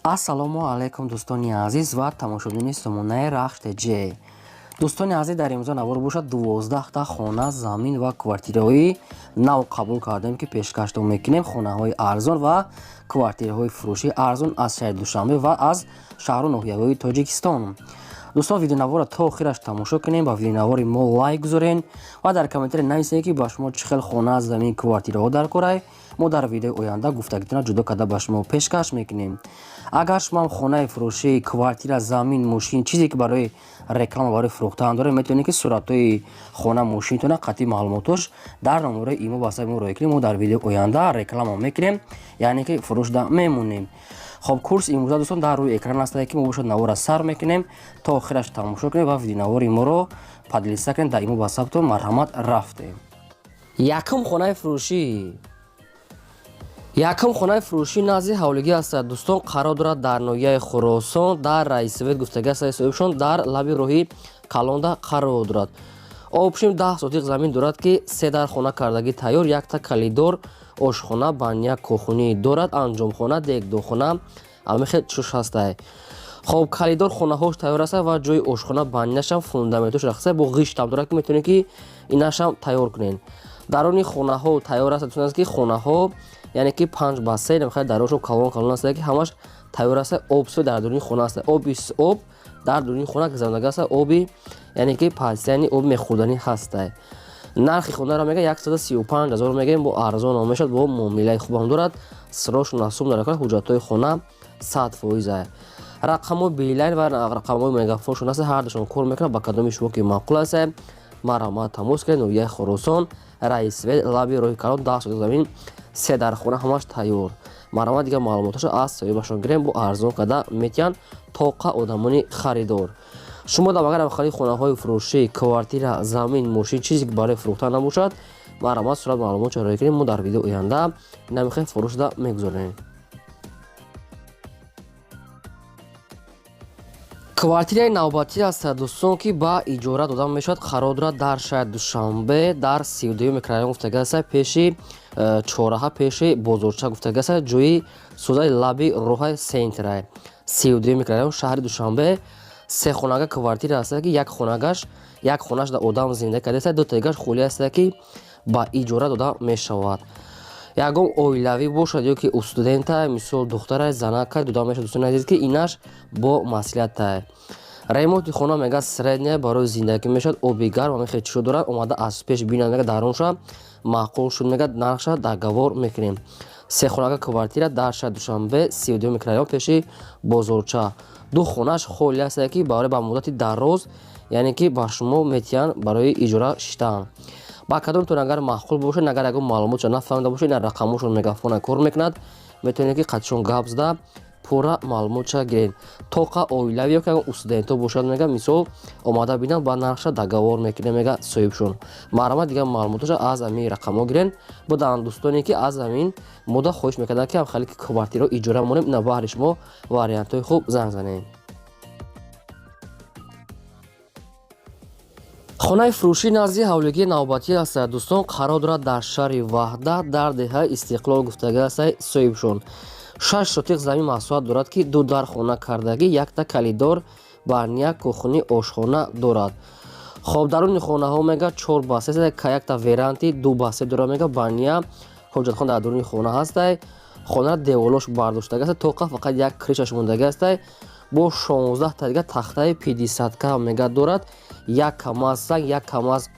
Ассалому алайкум, дӯстони азиз ва тамошобинони сомонаи Рахш ТЖ. Дӯстони азиз, дар имрӯза навор бошад, 12та хона, замин ва квартираҳои нав қабул кардем, ки пешкаштон мекунем. Хонаҳои арзон ва квартираҳои фурӯшии арзон аз шаҳри Душанбе ва аз шаҳру ноҳияҳои Тоҷикистон. Дӯстон, видеонаворро то охираш тамошо кунем, ба видеонавори мо лайк гузорен ва дар комментария нависед, ки ба шумо чӣ хел хона, замин, квартираҳо дар корай. Мо дар видеои оянда гуфтагитона ҷудо карда ба шумо пешкаш мекунем. Агар шумо ҳам хонаи фурӯшӣ, квартира, замин, мошин, чизе ки барои реклама, барои фурӯхтан доред, метавонед, ки суратҳои хона, мошинтона қатъи маълумотош дар номерои имо, ватсапи мо роя кунем. Мо дар видеои оянда реклама мекунем, яъне ки фурӯшда мемонем. Хоб, курс имрӯза, дӯстон, дар рӯи экран астае, ки мо бошад навора сар мекунем, то охираш тамошо кунем ва видеонавори моро поделиться кунем дар имо, ватсаптон. Марҳамат, рафтем. Якум хонаи фурӯшӣ. Якум хонаи фурӯшӣ назди ҳавлигӣ аст, дӯстон, қарор дорад дар ноҳияи Хуросон, дар Раисовет гуфтагӣ аст соҳибшон, дар лаби роҳи калонда қарор дорад. Общем, 10 сотиқ замин дорад, ки се дар хона кардагӣ тайёр, якта калидор, ошхона, баня, кухня дорад, анҷомхона, дегдохона, амихел чуш ҳастай. Хоб, калидор, хонаҳош тайёр аст ва ҷои ошхона, баняшам фундаментош рахса, бо ғиштам дорад, ки метавонед, ки инашам тайёр кунед. Дарони хонаҳо тайёр аст, аст ки хонаҳо, яъне ки 5 ба 3 намехоҳад, дарошон калон калон аст, ки ҳамаш тайёр аст. Об су дар дуруни хона аст, оби об дар дуруни хона гузаронага аст, оби, яъне ки пасяни оби мехӯрданӣ ҳастай. Нархи хонаро мега 135 000 мегӯем, бо арзон мешавад, бо муомилаи хубам дорад, сирош насум дорад, ҳуҷҷатҳои хона 100%. Рақамҳои Билайн ва рақамҳои Мегафоншон аст, ҳардушон кор мекунад. Ба кадоми шумо ки маъқул аст, марҳамат, тамос кунед. Ноҳияи Хуросон, Раисвет, лаби роҳи калон, 10 сотик замин, се дар хона, ҳамаш тайёр. Марҳамат, дигар маълумоташо аз соҳибашон гирем, бо арзон карда метиҳанд тоқа одамони харидор. Шумо дар агар хари хонаҳои фурӯшӣ, квартира, замин, мошин, чизе ки барои фурӯхтан набошад, марҳамат, сурат маълумот роя кунем, мо дар видео оянда намехоҳем фурӯшда мегузорем. Квартираи навбатӣ аст, дӯстон, ки ба иҷора дода мешавад, қарор дорад дар шаҳри Душанбе, дар 32-юми микрорайон гуфтага аст, пеши чораҳа, пеши бозорча гуфтага аст, ҷои сӯзаи лаби роҳаи центрай. 32-юми микрорайон, шаҳри Душанбе, се хонага квартира аст, ки як хонагаш, як хонаш да одам зиндагӣ кардааст, ду дигаш холӣ аст, ки ба иҷора дода мешавад. Ягон оилавӣ бошад ё ки студента, мисол, духтара, занака дода мешавад, дӯстони азиз, ки инаш бо маслиҳатай. Ремонти хона, мега, средняя, барои зиндагӣ мешавад, оби гарм, ҳамин хел чизо дорад. Омада аз пеш бинад, мега, дарунша маъқул шуд, мега, нархша договор мекунем. Се хонага квартира дар шаҳри Душанбе, 32 микрорайон, пеши бозорча, ду хонаш холӣ аст, ки барои ба муддати дароз, яъне ки ба шумо метиҳанд барои иҷора шиштан. Ба кадомтон агар маъқул бошад, агар ягон маълумотшо нафаҳмида бошед, ина рақамошон Мегафона кор мекунад, метавонед, ки қатишон гап зада пурра маълумотша гиред. Тоқа оилавӣ ё ки ягон студентҳо бошад, мега, мисол, омада бинанд, ба нархша договор мекунем, мега соҳибшон. Марҳамат, дигар маълумоташо аз ҳамин рақамҳо гирен. Буданд дӯстоне, ки аз ҳамин мода хоҳиш мекарданд, ки ҳам хеле квартираро иҷора монем. Ина баҳри шумо вариантҳои хуб, занг занед. Хонаи фурӯшӣ назди ҳавлигии навбатӣ аст, дӯстон, қарор дорад дар шаҳри Ваҳдат, дар деҳаи Истиқлол гуфтага аст соҳибшон. 6 сотиқ замин масоҳат дорад, ки ду дар хона кардагӣ, якта калидор, баня, кухня, ошхона дорад. Хоб, даруни хонаҳо, мега, 4 ба 3, якта веранди 2 ба 3 дорад, мега, баня, ҳоҷатхона дар дуруни хона ҳастай. Хона деволош бардоштага аст, тоқа фақат як крышаш мондаги астай. Бо 16та дига тахтаи пятидесятка, мега, дорад, як камаз санг, як камаз,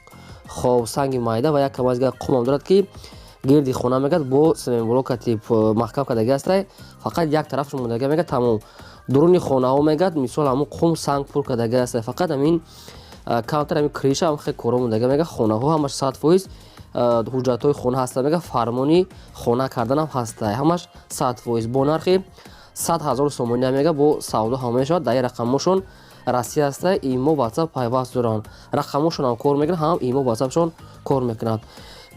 хоб, санги майда ва як камаз дига қумам дорад, ки гирди хона, мегад, бо цементблокати маҳкам кардаги астай, фақат як тарафаш мондаги, мега, тамом. Дуруни хонаҳо, мегад, мисол, ҳамун қум, санг пур кардаги астай, фақат ҳамин камтар ҳамин крыша ҳам хеле коро мондаги. Мега, хонаҳо ҳамаш 100%, ҳуҷҷатҳои хона ҳаста, мега, фармони хона карданам ҳастай, ҳамаш 100%. Бо нархи 100 000 сомонӣ, мега, бо савдо ҳам мешавад. Дар рақамошон Россия ҳаста, имо, ватсап пайваст доранд, рақамошон ҳам кор мекунад, ҳам имо, ватсапшон кор мекунад.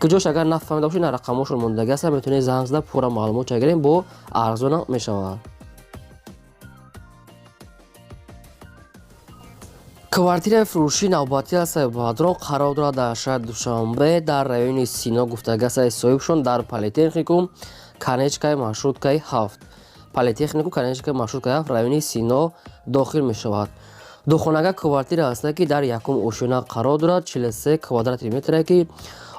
Куҷош агар нафаҳмида бошед, на рақамошон мондаги аст, метавонед занг зада пурра маълумот гирем, бо арзонам мешавад. Квартираи фурӯшии навбатӣ аст, бадрон, қарор дорад дар шаҳри Душанбе, дар райони Сино гуфтага аст соҳибшон, дар Политехникум, конечкаи маршруткаи 7. Политехнику конечка маршрутка 7 райони Сино дохил мешавад. Духонага квартира ҳаста, ки дар якум ошёна қарор дорад, 43 квадрати метре, ки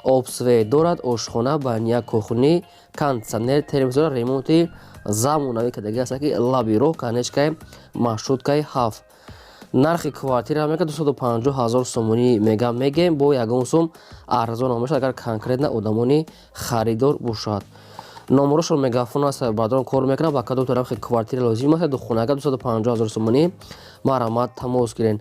обсвет дорад, ошхона, баня, кухни, кондитсионер, телевизор, ремонти замонавӣ кардагӣ ҳаста, ки лаби роҳ, конечкаи маршруткаи 7. Нархи квартира мега 250 ҳазор сомонӣ мега мегем, бо ягон сум арзон намешавад, агар конкретно одамони харидор бошад. Номерошон мегафон аст, баъдон кор мекунад. Ба кадом тарафи квартира лозим аст, духонага 250 ҳазор сомонӣ, марҳамат, тамос гирен.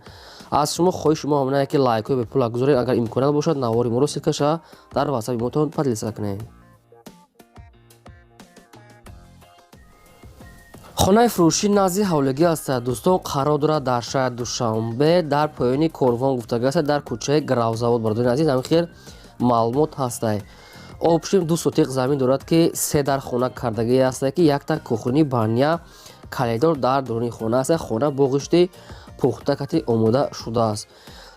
Аз шумо хоҳиши мо ҳаминае, ки лайкҳои бепула гузоред, агар имконият бошад, навори моро ссылкаша дар ватсапи мотон поделиться кунед. Хонаи фурӯшӣ назди ҳавлигӣ аст, дӯстон, қарор дорад дар шаҳри Душанбе, дар поёни корвон гуфтагӣ аст, дар кӯчаи Гравзавод. Бародари азиз, ҳамин хел маълумот ҳастай. Общем, 2 сотиқ замин дорад, ки се дар хона кардагӣ аст, ки якта кухни, баня, коридор дар дуруни хона аст. Хона бо ғишти пухта кати омода шудааст.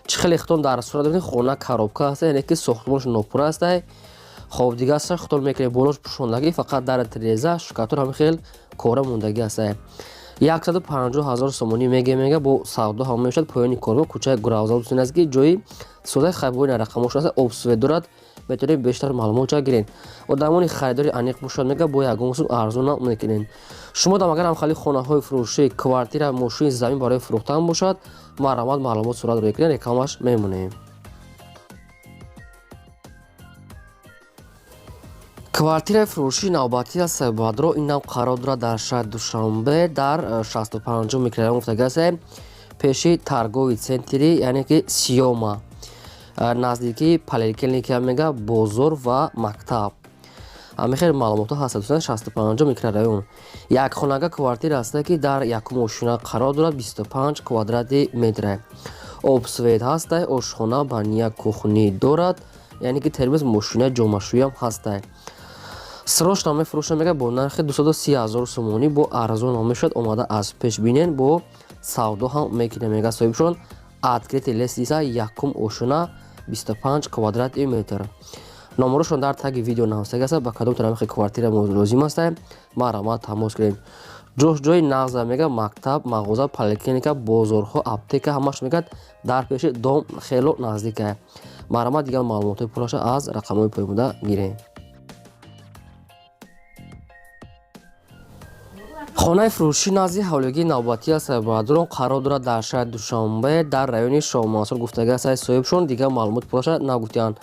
Чӣ хеле хитон дар сурат бибинед, хона коробка аст, яъне ки сохтмонаш нопура аст. Хоб, дигар хитон мекунед, болош пӯшондагӣ, фақат дар тиреза штукатур, ҳамин хел кора мондагӣ аст. 150 ҳазор сомонӣ меге, мега, бо савдо ҳам мешавад. Поёни корвон, кӯчаи Гуравзавод аст, ки ҷои содаи хайбои рақамош аст, обсвет дорад. Метавонед бештар маълумотча гиред. Одамони харидори аниқ бошад, мега, бо ягон сум арзон мекунед. Шумо дам агар ҳамхали хонаҳои фурӯшӣ, квартира, мошини, замин барои фурӯхтан бошад, марҳамат, маълумот сурат рӯй кунед, рекламаш мемонем. Квартираи фурӯшии навбатӣ аст, Сайбадро, инам қарор дорад дар шаҳри Душанбе, дар 65 микрорайон гуфтагӣ аст, пеши торговый центри, яъне ки Сиёма, наздикии поликлиника, мега, бозор ва мактаб. Ҳамин хел маълумотҳо ҳаст, дӯстон. 65 микрорайон, якхонага квартира ҳаста, ки дар якум ошёна қарор дорад, 25 квадрати метре, обсвет ҳастай, ошхона, баня, кухни дорад, яъне ки термоз, мошина ҷомашӯям ҳастай. Срочно мефурӯшам, мега, бо нархи 230 ҳазор сомонӣ, бо арзон мешавад. Омада аз пеш бинен, бо савдо ҳам мекунем, мега соҳибшон. Открытый лестница, якум ошёна, 25 квадрати метр. Номерошон дар таги видео навистагӣ аст. Ба кадом тарафи квартира лозим аст, марҳамат, тамос гиред. Ҷош ҷои нағза, мега, мактаб, мағоза, поликлиника, бозорҳо, аптека ҳамаш, мегӯяд, дар пеши дом хело наздика. Марҳамат, дигар маълумотҳои пурраша аз рақамҳои поёнбуда гирем. Хонаи фурӯшӣ назди ҳавлигии навбатӣ аст, бародарон, қарор дорад дар шаҳри Душанбе, дар райони Шоҳмансур гуфтагӣ аст соҳибшон, дигар маълумот пурраша нагуфтианд.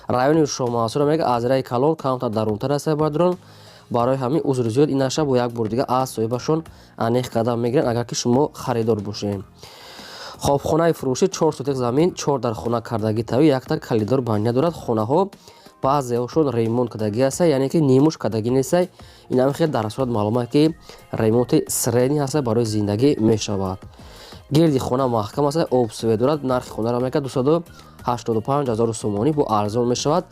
Райони Шоҳмансур, мега, аз раи калон камтар дарунтар аст, бародарон. Барои ҳамин узри зиёд, инаша бо як бор дига аз соҳибашон аниқ карда мегиранд, агар ки шумо харидор бошед. Хоб, хонаи фурӯшӣ 4 сотиқ замин, чор дар хона кардагӣ тавӣ, якта коридор, баня дорад. Хонаҳо баъзеҳошон ремонт кардагӣ ҳаста, яъне ки нимуш кардагӣ нестай. Ин ҳам хел дар сурат маълум ки ремонти средний ҳаста, барои зиндагӣ мешавад. Гирди хона маҳкам аст, обсвет дорад. Нархи хонаро мекард 285 ҳазору сомонӣ, бо арзон мешавад.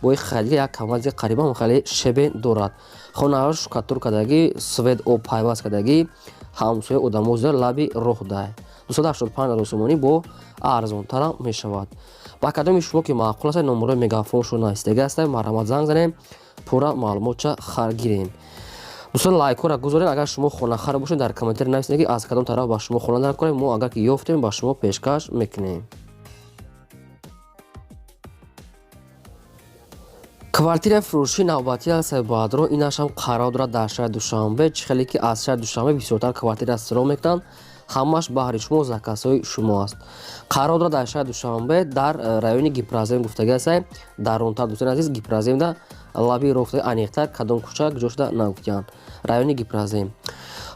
Бо хариди як камази қариба хеле щебень дорад. Хонаҳо штукатур кардагӣ, свет, об пайваст кардагӣ, ҳамсоя одамо зиёд, лаби роҳ дай. 285 ҳазор сомонӣ, бо арзонтарам мешавад. Ба кадоми шумо ки маъқул аст, номерои мегафоншон навистагӣ аст, марҳамат, занг занем, пурра маълумотча гирем. Дӯстон, лайкҳоро гузоред. Агар шумо хонахар бошед, дар комментарий нависед, ки аз кадом тараф ба шумо хона дар кунем. Мо агар ки ёфтем, ба шумо пешкаш мекунем. Квартираи фурӯшии навбатӣ аст, баъдро, инашам қарор дорад дар шаҳри Душанбе. Чӣ хеле ки аз шаҳри Душанбе бисёртар квартира сиро мекунанд, ҳамаш баҳри шумо, заказҳои шумо аст. Қарор дорад дар шаҳри Душанбе, дар райони Гипрозем гуфтагӣ аст, дарунтар, дӯстони азиз, Гипроземда лаби роҳ, аниқтар кадом кӯча куҷо шуда нагуфтианд, райони Гипрозем.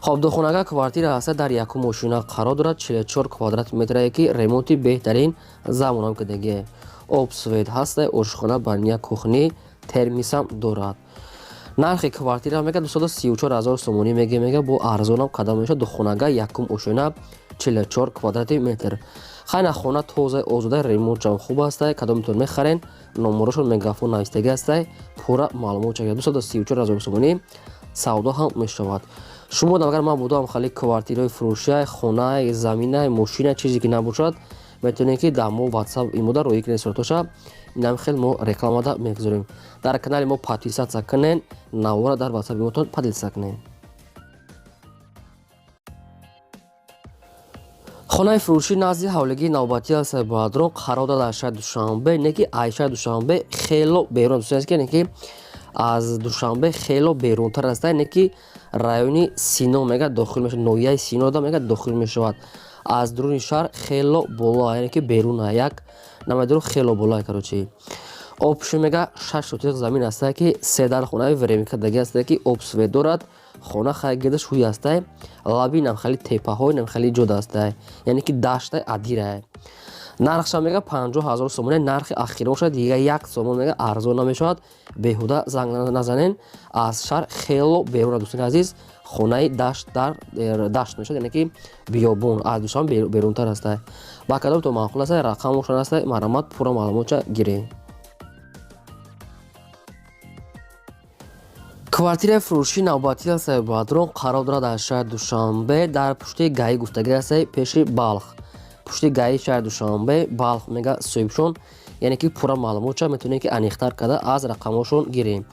Хоб, духонага квартира ҳаста, дар якум ошёна қарор дорад, 44 квадрат метрае, ки ремонти беҳтарин замонавӣ кардагие, об, свет ҳаста, ошхона, баня, кухни, термисам дорад. Нархи квартира мега 234 ҳазор сомонӣ меге, мега, бо арзонам кадам мешавад. Духонага, якум ошёна, 44 квадрати метр. Хайна, хона тоза, озода, ремонтшам хуб ҳастай. Кадомитон мехарен, номерошон мегафон навистагӣ ҳастай, пурра маълумот чага. 234 ҳазор сомонӣ, савдо ҳам мешавад. Шумо агар ман будам, хали квартираи фурӯшия, хонаи, замина, мошина, чизе ки набошад, метавонед ки дар мо ватсап имода роӣ кунед суратоша. Инам хел мо рекламада мегузорем. Дар канали мо подписаться кунед, навора дар ватсап имотон поделиться кунед. Хонаи фурӯшӣ назди ҳавлигии навбатӣ аст, бародарон, қарор дорад дар шаҳри Душанбе, не ки ай шаҳри Душанбе хело берун, дӯстони азиз, не ки аз Душанбе хело берунтар аст, не ки райони Сино мега дохил мешавад, ноҳияи Сино да мега дохил мешавад. Аз дуруни шаҳр хело боло, яъне ки берун як намедонам хело боло, короче. Общий мега 6 сотих замин аст, ки се дар хонаи временка даги аст, ки об свет дорад. Хона хай гирдаш ҳуй аст, лаби нам хеле теппаҳои нам хеле ҷода аст, яъне ки даштай адира. Нархша мега 50 ҳазор сомони, нархи ахир бошад, дига як сомон мега арзон намешавад. Беҳуда занг назанен, аз шаҳр хело берун, дӯстони азиз, хонаи дашт дар дашт мешавад, яъне ки биёбон, аз Душанбе берунтар аст. Ба кадом то маъқул аст, рақамошон аст, марҳамат, пурра маълумотча гиред. Квартираи фурӯшии навбатӣ аст, бародарон, қарор дорад дар шаҳри Душанбе, дар пушти ГАИ гуфтагӣ аст, пеши Балх. Пушти ГАИ шаҳри Душанбе, Балх мега соҳибшон, яъне ки пурра маълумотча метавонем ки аниқтар карда аз рақамҳошон гирем.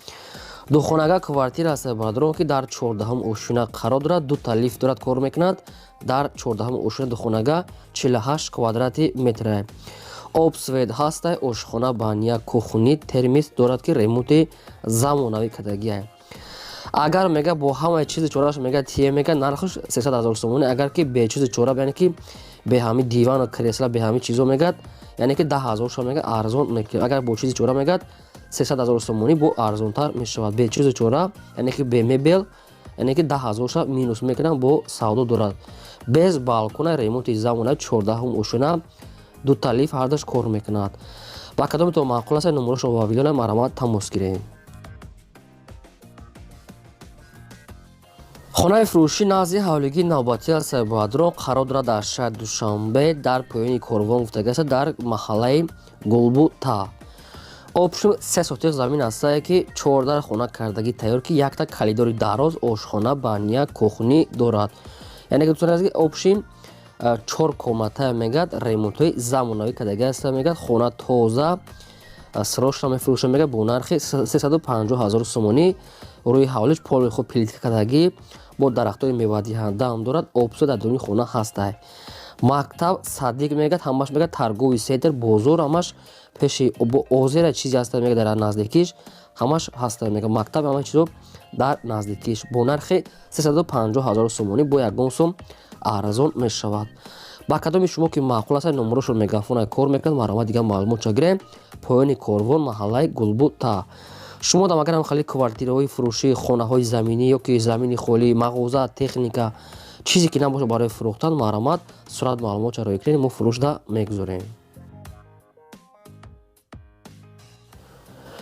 Духонага квартира аст, бародарон, ки дар 14-ум ошёна қарор дорад, дута лифт дорад, кор мекунад. Дар 14-ум ошёна духонага 48 квадрати метра. Об свет ҳаста, ошхона, баня, кухни, термис дорад, ки ремонти замонавӣ кардагиа. Агар мега бо ҳамаи чизи чораш мега тие мега нархаш 300 ҳазор сомонӣ, агар ки бе чизи чора, яъне ки бе ҳами дивану кресла, бе ҳами чизо мегад, яъне ки 10 ҳазор шо мега арзон мекунем. Агар бо чизи чора мегад 300 ҳазор сомонӣ бо арзонтар мешавад. Бе чизи чора, яъне ки бе мебел, яъне ки 10 ҳазор ша минус мекунам, бо савдо дорад. Без балкона, ремонти замона, 14-ум ошёна, дута лифт ҳардаш кор мекунад. Ба кадоме то маъқул аст, номерошон ва вилона, марҳамат, тамос гирем. Хонаи фурӯшӣ назди ҳавлигии навбатӣ аст, бародарон, қарор дорад дар шаҳри Душанбе, дар поёни корвон гуфтагӣ аст, дар маҳаллаи Гулбута. Общем 3 сотих замин аст, ки 14 хона кардагӣ тайёр, ки якта калидори дароз, ошхона, баня, кухни дорад. Яъне ки дӯстони азиз, общем 4 комната мегад, ремонтҳои замонавӣ кардагӣ аст, мегад хона тоза, срочно мефурӯша, мегад бо нархи 350 ҳазор сомонӣ. Рӯи ҳавлиш поли хуб плитка кардагӣ, бо дарахтои мевадиҳанда ҳам дорад, обсо дар дуруни хона ҳастай. Мактаб, садик мегад, ҳамаш мегад торговый центр, бозор, ҳамаш пеши бо озера чизе ҳаста, мегад дар наздикиш ҳамаш ҳаста, мегад мактаб, ҳама чизо дар наздикиш. Бо нархи 350 ҳазор сомонӣ бо ягон сум арзон мешавад. Ба кадоми шумо ки маъқул аст, номерошон мегафона кор мекунад, марҳамат, дигар маълумотча гирем. Поёни корвон, маҳаллаи Гулбута. Шумо дам агар хеле квартираҳои фурӯшӣ, хонаҳои заминӣ ё ки замини холӣ, мағоза, техника, чизе ки набошад барои фурӯхтан, марҳамат, сурат маълумотча роӣ кунед, мо фурӯшда мегузорем.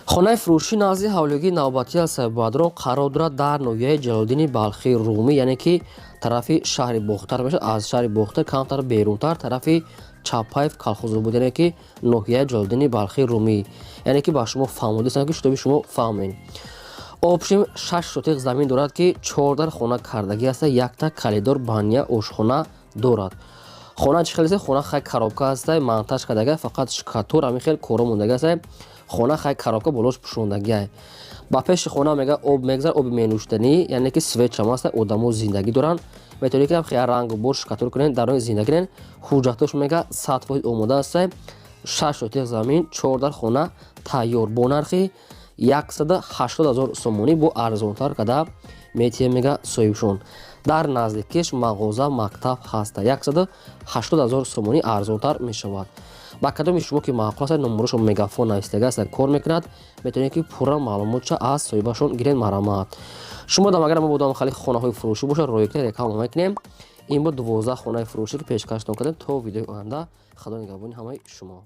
Хонаи фурӯшӣ назди ҳавлигии навбатӣ аст, бародарон, қарор дорад дар ноҳияи Ҷалолиддини Балхии Румӣ, яъне ки тарафи шаҳри Бохтар мешавад, аз шаҳри Бохтар камтар берунтар, тарафи Чапаев колхозобод, яъне ки ноҳияи Ҷалолиддини Балхии Румӣ. Яъне ки ба шумо фаҳмодистам, ки шутоби шумо фаҳмед. Общем 6 сотих замин дорад, ки 14 хона кардагӣ аст, якта калидор, баня, ошхона дорад. Хона чӣ хеле, хона хай коробка аст, монтаж кардагӣ, фақат шкатур ҳамин хел коро мондагӣ аст. Хона хай коробка болош пӯшондагӣ. Ба пеши хона мега об мегзар, оби менӯшиданӣ, яъне ки свет чам аст, одамо зиндагӣ доранд. Метавонед ки хел рангу бор шкатур кунед, дар он зиндагӣ кунед. Ҳуҷҷатош мега 100% омода аст. 6 сотих замин, 14 хона тайёр бо нархи 180 ҳазор сомонӣ бо арзонтар карда метиҳем, мега соҳибшон. Дар наздикиш мағоза, мактаб ҳаст. 180 ҳазор сомонӣ арзонтар мешавад. Ба кадоми шумо ки маъқул аст, номерошон мегафон навистага аст, кор мекунад, метавонед ки пурра маълумотча аз соҳибашон гиред, марҳамат. Шумо дам агар мо бодам хеле хонаҳои фурӯшӣ бошад, роӣ кунед, реклама мекунем. Ин буд 12 хонаи фурӯшӣ, ки пешкаштон кардем. То видеои оянда, Худо нигаҳбони ҳамаи шумо.